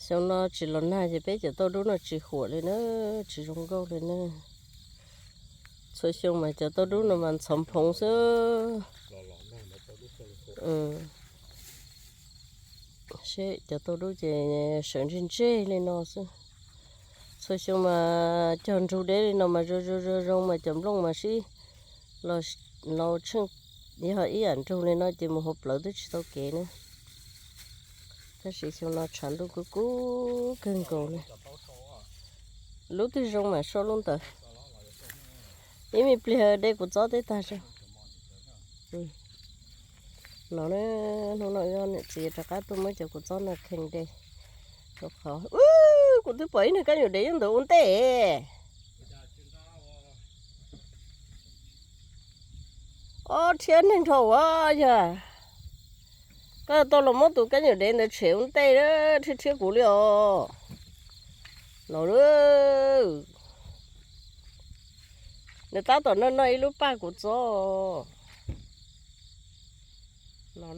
Xyoo no tsis los nag ces peb cov tauj dub no tsis huam li na, tsis zoo nkauj li na. Txhua xyoo mas cov tauj dub no mas ntxhov nphoov xwb. Seb cov tauj dub ces sawv ntseg ntseg li no xwb. Txhua xyoo mas cog nrug deb li no mas zoo zoo zoo zoo mas cov nplooj mas sib los tsheej, yog ib yam nrug li no ces mus hauv plawv twb tsis tau kev na. Tab sis xyoo no tshav ntuj kub kub kawg nkaus li. Lub twg zoo mas sau lub ntawd. Ib me pliag de kuv txob teb tag tso. No, hnub no wb niam txiv rov qab tuaj muab cov kuv txob no kheej de rau qhov, kuv twb pom ib niag kab nyuam dev nyob ntawd ua ntej. Ob, rhiab neeg dhau ua yog. Koj tau los muab tus kab nyuam dev ntawd tshem ua ntej, rhiab rhiab kuv li os. No, nws tab tom noj noj ib lub paj kuv txob. No,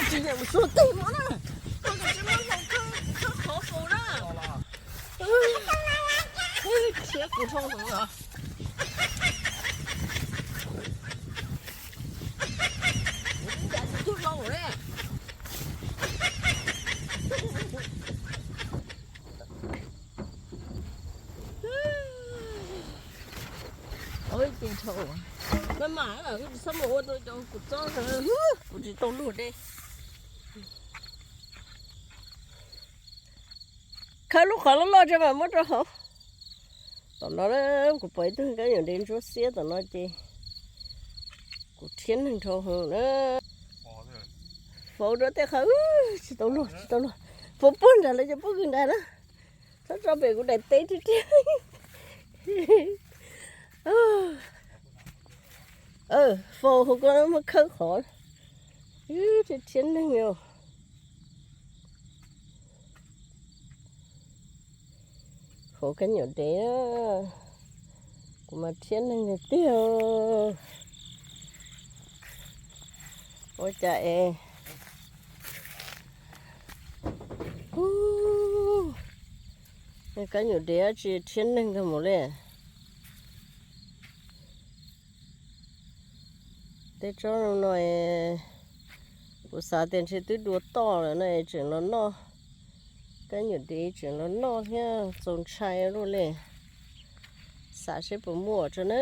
tsis yam mus suav teg no na. Rhiab kuv dhau hwv os. Maj mam, tsis txhob mus ua rau cov kuv txob, kuv tsis tau luag de. Khawb lub qhov loj loj tso mam muab rau hauv. Tom no kuv pom ib tug kab nyuam dev ntsuab xiab tom no ces kuv rhiab neeg dhau hwv na. Faus rau tej qhov tsis tau luag, tsis tau luag. Faus puag nram lawv cov pob kws nrad na. Txhob tso pem kuv daim teb tiag tiag. Faus hauv ko muab khawb qhov. Rhiab neeg os. Hauv kab nyuam dev, kuv mas rhiab neeg tiag tiag. Ua cas es kab nyuam dev tsis rhiab neeg kawg mus li. Tej tsob no kuv xav tias ntshe twb dua toj lawm no es tseem los noj, kab nyuam dev tseem los noj thiab, txaus ntshai luaj li. Xav seb puas muaj tso na.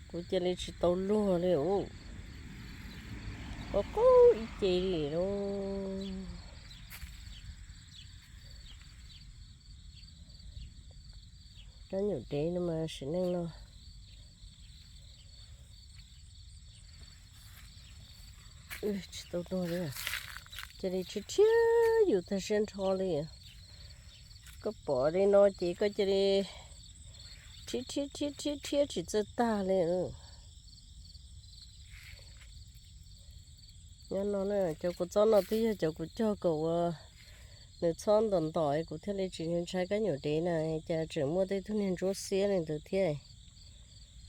Kuv cia li tsis tau luag li ub. Qaub qaub ib ce li lauj. Kab nyuam dev no mas sim neej no tsis tau luag li. Cia li rhiab rhiab yus tag siab nrho li. Koj pom li no ces koj cia li rhiab rhiab rhiab rhiab rhiab tsis txawj tag li. Nyob no na, cov kua txob no twb yog cov kuv cog kom ua nws txhob ntom ntom kuv thiaj li tsis ntshai kab nyuam dev na, cas tseem muaj tej tug niag ntsuab xiab li ntawd thiab.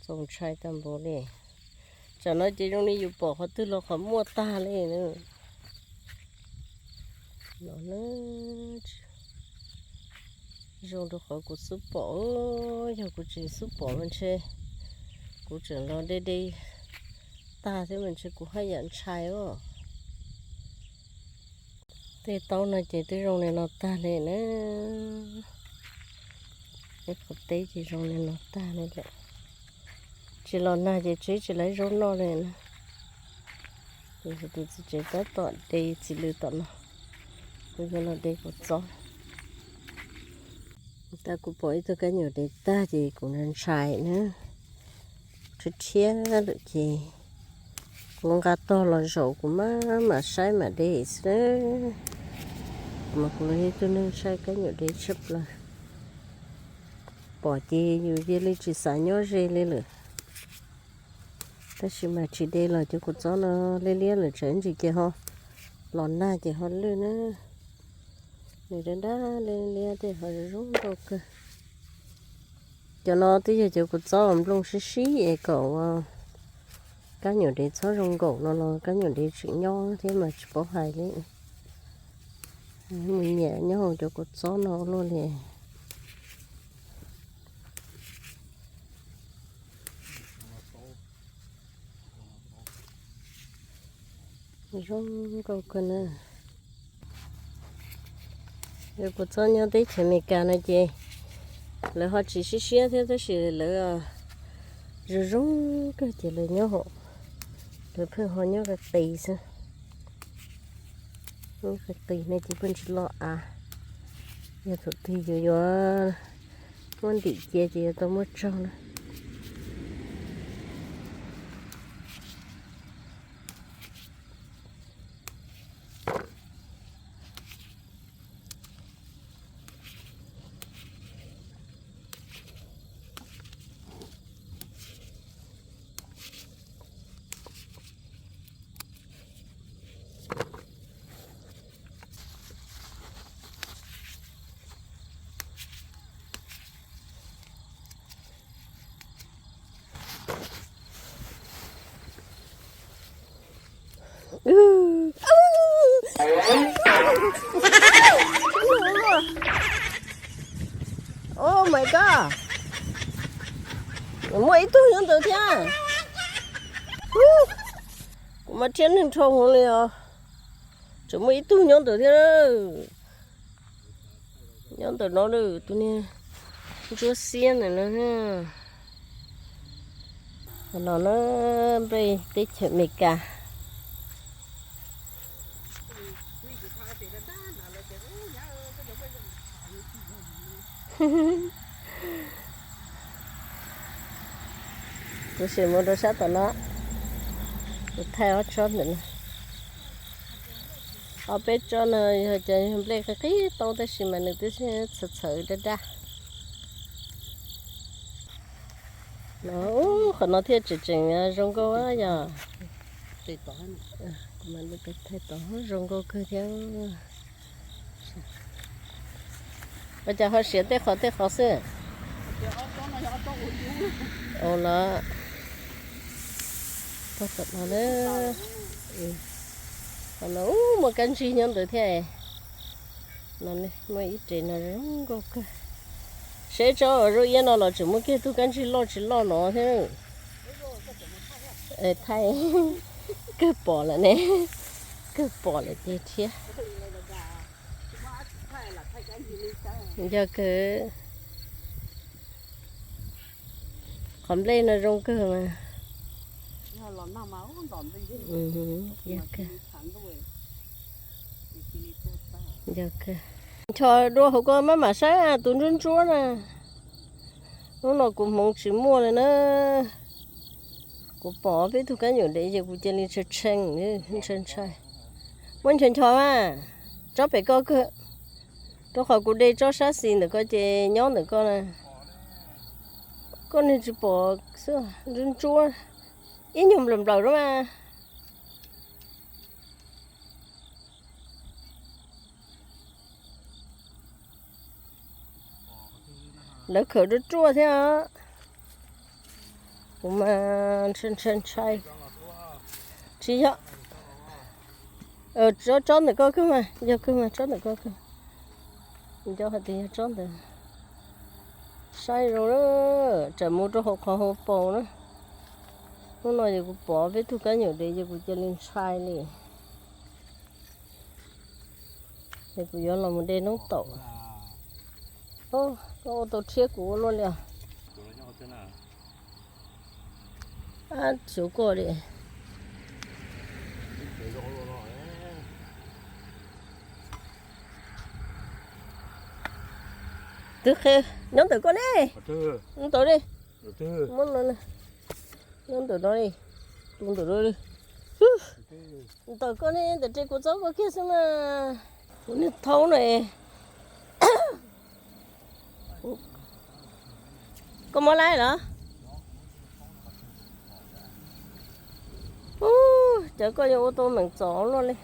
Txaus ntshai tag npaum li. Tsam no ces zoo li yus pom qhov twg los qhov muaj tag li. No na, zoo rau qhov kuv xub pom, yog kuv tsis xub pom mas ntshe kuv tseem los de de tag thiab mas ntshe kuv haj yam ntshai os. Tej taub no ces twb zoo li no tag li na. Ib qhov teb ces zoo li no tag li lawm. Tsis los nag ces tseb tsis lawv zaub noj li na. Ces tus txiv tsev tab tom de txiv lws tom no, kuv yuav los de kuv txob. Tas kuv pom ib tug kab nyuam dev tag ces kuv ntshai na. Rhiab rhiab lawm ces kuv nqa tog los zaum kuv mam mam saib mam de xwb. Kuv mas kuv yog ib tug neeg ntshai kab nyuam dev tshaj plaws. Pom ces yus cia li tsis xav nyob ze li lawm. Tab sis mas tsis de los cov kua txob no liab liab lawm tsam ntsis ces ho los nag ces ho lwj na. Nws dab dab liab liab tej ho zoo nkauj kawg. Cov no twb yog cov kua txob nplooj sib sib es kom ua Kab nyuam dev txhob zoo nkaum no los kab nyuam dev tseem nyob thiab mas tsis paub hais li. Mus nyiam nyob hauv cov kua txob no ua luaj li. Zoo nkauj kawg na. Yog kua txob nyob teb chaws Amelikas no ces lawv ho tsis siab siab thiab tab sis lawv zoo zoo kawg ces lawv nyob hauv, lawv pheej ho nyob qis qis xwb. Nyob qis qis no ces pheej tsis loj av. Yog thaum twg yuav yuav muab ntim cia ces yuav tau muab tsaug na. Oh my god, muaj ib tug nyob ntawd thiab. Kuv mas rhiab neeg dhau hwv li os. Tseem muaj ib tug nyob ntawd thiab. Nyob ntawm no tus niag ntsuab xiab ntawm no. Qhov no na, nplej teb chaws Amelikas. Kuv sim mus rau sab tom no, kuv thaij ob tsob ntawm no. Ob peb tsob no yog cov nplej qhib qhib tau tab sis mas nws twb txhawv txhawv dab dab. No, qhov no thiaj tseem tseem zoo nkauj yog. Thaij tod zoo nkauj kawg thiab. Ua cas ho siav tej qhov tej qhov xwb? Ua los tom no, qhov no muaj kab ntsig nyob ntawd thiab. No muaj ib rev no zoo nkauj kawg. Seb tsob zoo iab no los tseem muaj kiag tug kab ntsig loj tsis loj no thiab. Thaij, kawg pom lawm ne, kawg pom lawm ces thiab. Yog kawg, qhov nplej no zoo kawg mas. Yog kawg. Ncho dua hauv ko maj mam saib tus ntsuab ntsuab na. Hnub no kuv hmoov tsis muaj li na. Kuv pom peb tug kab nyuam dev ces kuv cia li tshee tshee, ntshai ntshai. Muab ncho ncho mas, tsob pem ko kawg, rau qhov kuv de tsob sab xis ntawm ko ces nyob ntawm ko na. Koj niag tsis pom xwb, ntsuab ntsuab, ib nyuag nplawm nplawm na mas. Lawv khawm ruaj ruaj thiab os. Kuv mas ntshai ntshai ntshai. Tsis yog, tsob ntawm ko kawg mas, yog kawg mas, tsob ntawm ko kawg. Nco hais tias yog tsob ntawd. Saib zoo na, tsam mus rau hauv qhov hauv paus na. Hnub no ces kuv pom peb tug kab nyuam dev ces kuv cia li ntshai li. Es kuv yuav los mus de noob taum. Koj ua tau rhiab kuv ua luaj li os. Ab, xyov koj li. Twb qhia, nyob ntawm koj ne. Ntawm li. Muab no, nyob ntawm no li. Tus ntawm no li. Ntawm koj ne, ntawm res kuv txob koj kiag xwb mas. Kuv niag thaub na. Koj muab laib los? Ub, cov koj yuav ua tau meem txom luaj li.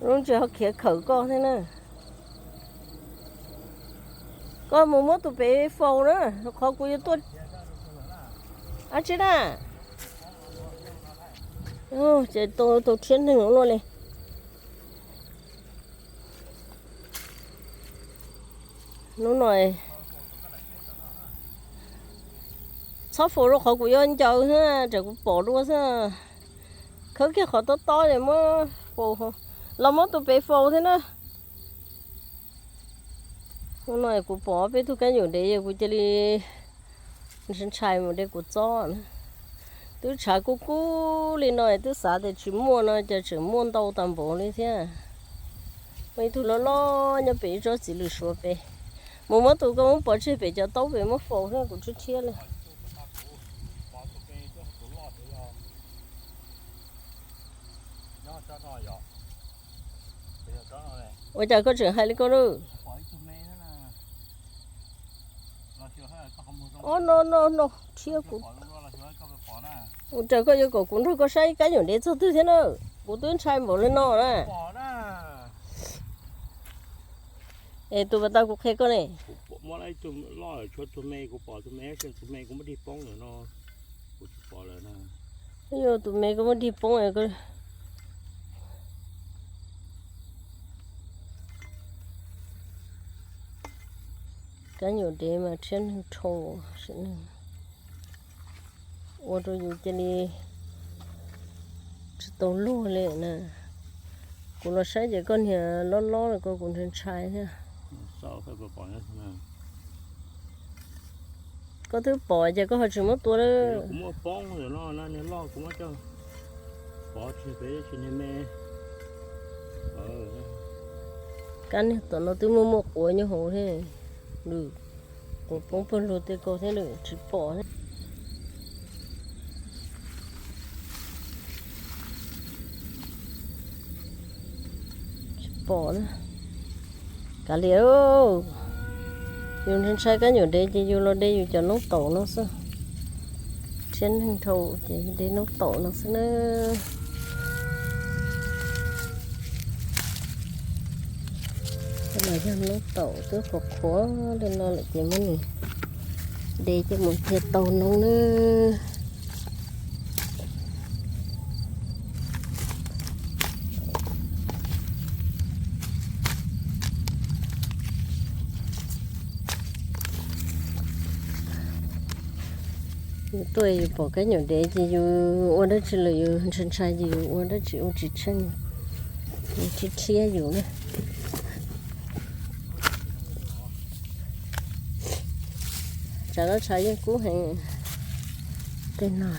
Lub ntsis ho khiav khawm koj thiab na. Koj mus muab tus pem faus na, qhov kuv yuav tuaj. Ab tsi na, ces tau rhiab neeg ua luaj li. Hnub no txhob faus rau qhov kuv yuav ncaws xwb, tsam kuv pom dua xwb. Khawb kiag qhov tob tob es muab faus, los muab tus pem faus thiab na. Hnub no kuv pom ob peb tug kab nyuam dev es kuv cia li ntshai mus de kuv txob na. Twb tshav kub kub li no twb xav tias tsis muaj no ces tseem muaj ntau tas npaum li thiab. Muaj ib tug loj loj nyob pem ib tsob txiv lws suav pem. Mus muab tus koj muab pov tseg pem cov taub pem muab faus thiab kuv tsis thiab li. Ua cas koj tseem hais li ko lawm? Ob no no no, thiab kuv, ua cas koj yuav kom kuv nrog koj saib kab nyuam dev txog twg thiab na? Kuv twb ntshai npaum li no na. Es tus pas tau kuv qhia koj ne. Tus me kuv pom tus me kuv muab dig poob lawm no. Kuv tsis pom lawm na. Yog tus me koj muab dig poob. Kab nyuam dev mas rhiab neeg dhau, sim neej ua rau yus cia li tsis tau luag li na. Kuv los saib ces koj niag lob lob li ko kuv ntshai ntshai thiab. Koj twb pom ces koj ho tsis muab tua lawm. Kuv muab poob lawm no, niag loj kuv muab coj pov tseg pem tsis niag me. Kab niag tom no twb muaj muaj quav nyob hauv thiab. Lwm quav poob pawg lug tej ko thiab lwm tsis pom thiab. Tsis pom na. Kav liam, yus ntshai ntshai kab nyuam dev ces yus los de yus cov noob taum no xwb. Rhiab neeg dhau ces de noob taum no xwb na. Los yog noob taum twb qhuav qhuav li no lawm ces muab nws de coj mus cia tau noob na. Yus tuaj yus pom kab nyuam dev ces yus ua dab tsi los yus ntshai ntshai ces yus ua dab tsi ua tsis tsheej, yus thiab thiab yus na. Tshav no tshav yeej kub heev tej no.